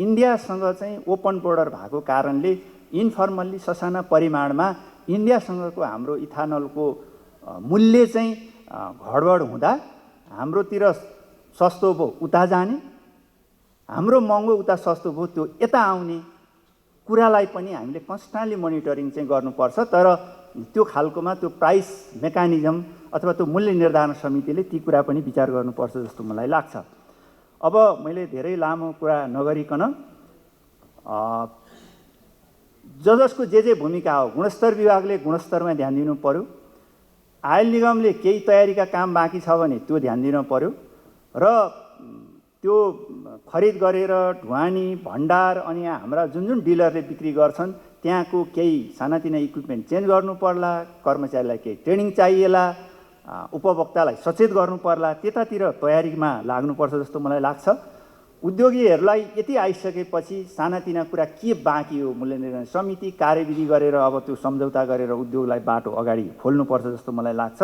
इन्डियासँग चाहिँ open border भएको कारणले इन्फर्मल्ली ससाना परिमाणमा इन्डियासँगको हाम्रो इथानलको मूल्य चाहिँ घडबड हुँदा हाम्रोतिर सस्तो भयो उता जाने, हाम्रो महँगो उता सस्तो भयो त्यो यता आउने कुरालाई पनि हामीले कन्स्ट्यान्टली मोनिटरिङ चाहिँ गर्नुपर्छ। तर त्यो खालकोमा त्यो प्राइस मेकानिजम अथवा त्यो मूल्य निर्धारण समितिले ती कुरा पनि विचार गर्नुपर्छ जस्तो मलाई लाग्छ। अब मैले धेरै लामो कुरा नगरिकन जसको जे भूमिका हो, गुणस्तर विभागले गुणस्तरमा ध्यान दिनु पर्यो, आयल निगमले केही तयारीका काम बाँकी छ भने त्यो ध्यान दिनु पर्यो र त्यो खरिद गरेर ढुवानी भण्डार अनि यहाँ हाम्रा जुन डिलरले बिक्री गर्छन् त्यहाँको केही सानातिना इक्विपमेन्ट चेन्ज गर्नु पर्ला, कर्मचारीलाई केही ट्रेनिङ चाहिएला, उपभोक्तालाई सचेत गर्नु पर्ला, त्यतातिर तयारीमा लाग्नुपर्छ जस्तो मलाई लाग्छ। उद्योगीहरूलाई यति आइसकेपछि सानातिना कुरा के बाँकी हो, मूल्य निर्धारण समिति कार्यविधि गरेर अब त्यो सम्झौता गरेर उद्योगलाई बाटो अगाडि खोल्नुपर्छ जस्तो मलाई लाग्छ।